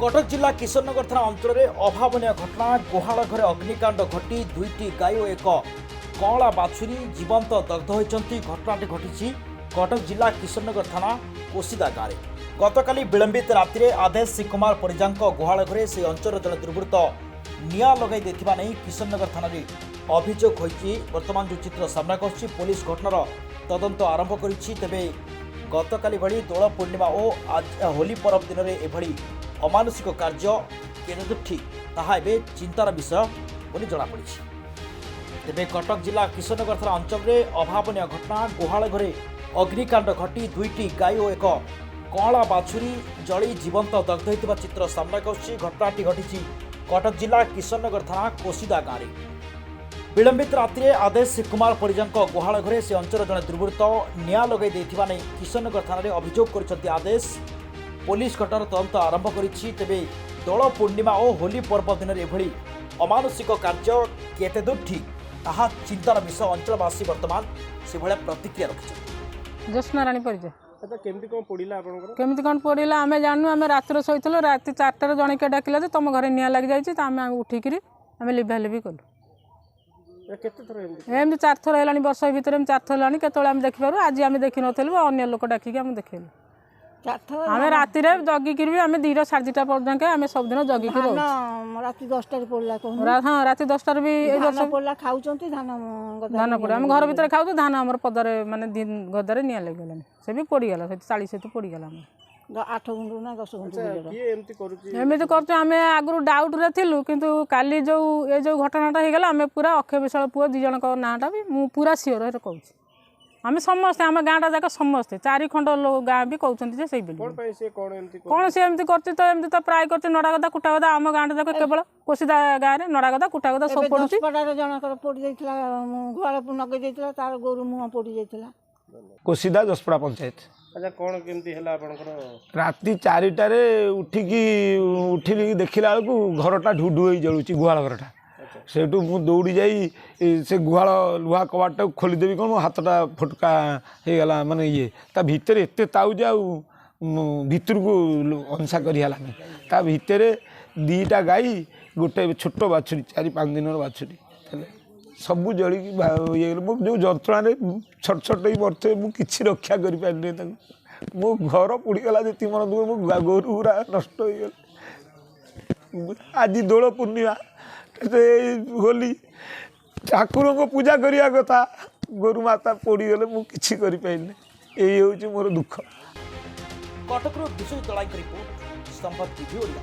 କଟକ ଜିଲ୍ଲା କିଶୋରନଗର ଥାନା ଅଞ୍ଚଳରେ ଅଭାବନୀୟ ଘଟଣା। ଗୁହାଳ ଘରେ ଅଗ୍ନିକାଣ୍ଡ ଘଟି ଦୁଇଟି ଗାଈ ଓ ଏକ କଅଁଳା ବାଛୁରୀ ଜୀବନ୍ତ ଦଗ୍ଧ ହୋଇଛନ୍ତି। ଘଟଣାଟି ଘଟିଛି କଟକ ଜିଲ୍ଲା କିଶୋରନଗର ଥାନା କୋଶିଦା ଗାଁରେ। ଗତକାଲି ବିଳମ୍ବିତ ରାତିରେ ଆଦେଶ କୁମାର ପରିଜାଙ୍କ ଗୁହାଳ ଘରେ ସେହି ଅଞ୍ଚଳର ଜଣେ ଦୁର୍ବୃତ୍ତ ନିଆଁ ଲଗାଇ ଦେଇଥିବା ନେଇ କିଶୋରନଗର ଥାନାରେ ଅଭିଯୋଗ ହୋଇଛି। ବର୍ତ୍ତମାନ ଯେଉଁ ଚିତ୍ର ସାମ୍ନାକୁ ଆସୁଛି, ପୋଲିସ ଘଟଣାର ତଦନ୍ତ ଆରମ୍ଭ କରିଛି। ତେବେ ଗତକାଲି ଭଳି ଦୋଳ ପୂର୍ଣ୍ଣିମା ଓ ହୋଲି ପରବ ଦିନରେ ଏଭଳି ଅମାନୁଷିକ କାର୍ଯ୍ୟ କେତେ ଠିକ୍, ତାହା ଏବେ ଚିନ୍ତାର ବିଷୟ ବୋଲି ଜଣାପଡ଼ିଛି। ତେବେ କଟକ ଜିଲ୍ଲା କିଶୋରନଗର ଥାନା ଅଞ୍ଚଳରେ ଅଭାବନୀୟ ଘଟଣା। ଗୁହାଳ ଘରେ ଅଗ୍ନିକାଣ୍ଡ ଘଟି ଦୁଇଟି ଗାଈ ଓ ଏକ କଅଁଳା ବାଛୁରୀ ଜଳି ଜୀବନ୍ତ ଦଗ୍ଧ ହୋଇଥିବା ଚିତ୍ର ସାମ୍ନାକୁ ଆସୁଛି। ଘଟଣାଟି ଘଟିଛି କଟକ ଜିଲ୍ଲା କିଶୋରନଗର ଥାନା କୋଶିଦା ଗାଁରେ। ବିଳମ୍ବିତ ରାତିରେ ଆଦେଶ କୁମାର ପରିଜାଙ୍କ ଗୁହାଳ ଘରେ ସେ ଅଞ୍ଚଳର ଜଣେ ଦୁର୍ବୃତ୍ତ ନିଆଁ ଲଗାଇ ଦେଇଥିବା ନେଇ କିଶୋରନଗର ଥାନାରେ ଅଭିଯୋଗ କରିଛନ୍ତି ଆଦେଶ। ପୋଲିସ ଘଟଣାର ତଦନ୍ତ ଆରମ୍ଭ କରିଛି। ତେବେ ଦୋଳ ପୂର୍ଣ୍ଣିମା ଓ ହୋଲି ପର୍ବ ଦିନରେ ଏଭଳି ଅମାନୁଷିକ କାର୍ଯ୍ୟ କେତେ ଦୂର ଠିକ୍, ତାହା ଚିନ୍ତାର ବିଷୟ। ଅଞ୍ଚଳବାସୀ ବର୍ତ୍ତମାନ ସେଭଳିଆ ପ୍ରତିକ୍ରିୟା ରଖିଛନ୍ତି। ଜ୍ୟୋତ୍ସ୍ନାରାଣୀ ପରିଜା। ଆଚ୍ଛା, କେମିତି କ'ଣ ପୋଡ଼ିଲା ଆପଣଙ୍କର? କେମିତି କ'ଣ ପୋଡ଼ିଲା ଆମେ ଜାଣିନୁ। ଆମେ ରାତିରେ ଶୋଇଥିଲୁ। ରାତି 4ଟାରେ ଜଣେ କିଏ ଡାକିଲା ଯେ ତମ ଘରେ ନିଆଁ ଲାଗିଯାଇଛି। ତ ଆମେ ଉଠିକିରି ଆମେ ଲିଭା ଲିଭି କଲୁ। ଏଇଟା କେତେ ଥର ଏମିତି? ଏମିତି ଚାରିଥର ହେଲାଣି। ବର୍ଷ ଭିତରେ ଏମିତି ଚାରିଥର ହେଲାଣି। କେତେବେଳେ ଆମେ ଦେଖିପାରୁ। ଆଜି ଆମେ ଦେଖିନଥିଲୁ, ଅନ୍ୟ ଲୋକ ଡାକିକି ଆମେ ଦେଖେଇଲୁ। ଆମେ ରାତିରେ ଜଗିକିରି ବି ଆମେ 2ଟା 2:30 ପର୍ଯ୍ୟନ୍ତ ଆମେ ସବୁଦିନ ଜଗିକି ରହୁଛୁ। ରାତି 10ଟାରେ ପୋଡ଼ିଲା କହୁନୁ? ହଁ, ରାତି 10ଟାରେ ବି ଏଇ ବର୍ଷ ଧାନ ପୋଡ଼ିଲା, ଖାଉଛନ୍ତି ଧାନ ଗଦା। ଧାନ ପୋଡ଼ି ଆମେ ଘର ଭିତରେ ଖାଉଛୁ। ଧାନ ଆମର ପଦାରେ, ମାନେ ଗଦାରେ ନିଆଁ ଲାଗିଗଲାଣି। ସେ ବି ପୋଡ଼ିଗଲା ସେଠି, 40 ସେଠି ପୋଡ଼ିଗଲା ଆମର। 8 ଗୁଣ୍ଠୁ ନା 10 ଗୁଣ୍ଠୁ ବିଲର। କିଏ ଏମିତି କରୁଛି? ଏମିତି କରୁଛୁ, ଆମେ ଆଗରୁ ଡାଉଟ୍ରେ ଥିଲୁ, କିନ୍ତୁ କାଲି ଯେଉଁ ଏ ଯେଉଁ ଘଟଣାଟା ହେଇଗଲା, ଆମେ ପୁରା ଅକ୍ଷୟ ବିଶାଳ ପୁଅ 2 ଜଣଙ୍କ ନାଁଟା ବି ମୁଁ ପୁରା ସିଓର ହେରେ କହୁଛି। ଆମେ ସମସ୍ତେ, ଆମ ଗାଁଟା ଯାକ ସମସ୍ତେ, ଚାରି ଖଣ୍ଡ ଗାଁ ବି କହୁଛନ୍ତି ଯେ ସେଇ ବୋଲି। କ'ଣ ପାଇଁ ସେ କ'ଣ ଏମିତି? କ'ଣ ସେ ଏମିତି କରୁଛି ତ? ଏମିତି ତ ପ୍ରାୟ କରୁଛି, ନଡ଼ା ଗଦା, କୁଟା ଗଦା। ଆମ ଗାଁଟା ଯାକ କେବଳ କୋଶିଦା ଗାଁରେ ନଡ଼ା ଗଦା, କୁଟା ଗଦା ସବୁ ଏବେ ପଡ଼ୁଛି। ଦଶପଡ଼ାରେ ଜଣଙ୍କର ପୋଡ଼ି ଯାଇଥିଲା, ଗୁହାଳ ନଗେଇ ଦେଇଥିଲା, ତାର ଗୋରୁ ମୁହଁ ପୋଡ଼ି ଯାଇଥିଲା। କୋଶିଦା, ଦଶପଡ଼ା ପଞ୍ଚାୟତ। ଆଚ୍ଛା, କ'ଣ କେମିତି ହେଲା ଆପଣଙ୍କର? ରାତି 4ଟାରେ ଉଠିକି ଉଠିଲି, ଦେଖିଲା ବେଳକୁ ଘରଟା ଢୁ ଢୁ ହେଇ ଜଳୁଛି, ଗୁହାଳ ଘରଟା। ସେଇଠୁ ମୁଁ ଦୌଡ଼ି ଯାଇ ସେ ଗୁହାଳ ଲୁହା କବାଟଟାକୁ ଖୋଲିଦେବି କ'ଣ, ମୋ ହାତଟା ଫଟକା ହେଇଗଲା। ମାନେ ଇଏ ତା ଭିତରେ ଏତେ ତାଉ ଯେ ଆଉ ମୁଁ ଭିତରକୁ ଅନସା କରି ହେଲାନି। ତା ଭିତରେ 2ଟା ଗାଈ, ଗୋଟେ ଛୋଟ ବାଛୁରୀ, 4-5 ଦିନର ବାଛୁରୀ ହେଲେ ସବୁ ଜଳିକି ଇଏ ହେଇଗଲେ। ମୁଁ ଯେଉଁ ଯନ୍ତ୍ରଣାରେ ଛଟ ଛଟ ହେଇ ମରିଥିବେ, ମୁଁ କିଛି ରକ୍ଷା କରିପାରିଲିନି ତାକୁ। ମୋ ଘର ପୋଡ଼ିଗଲା ଯେତିକି ମନ ଦୁଃଖ, ମୋ ଗୋରୁ ଗୁରା ନଷ୍ଟ ହେଇଗଲେ। ଆଜି ଦୋଳ ପୂର୍ଣ୍ଣିମା, ସେ ହୋଲି, ଠାକୁରଙ୍କ ପୂଜା କରିବା କଥା, ଗୋରୁ ମାତା ପୋଡ଼ିଗଲେ, ମୁଁ କିଛି କରିପାରିଲିନି। ଏଇ ହେଉଛି ମୋର ଦୁଃଖ। କଟକରୁ ବିଶ୍ୱଜିତ ଦଳାଇଙ୍କ ରିପୋର୍ଟ, ସମ୍ବାଦ ଟିଭି ଓଡ଼ିଆ।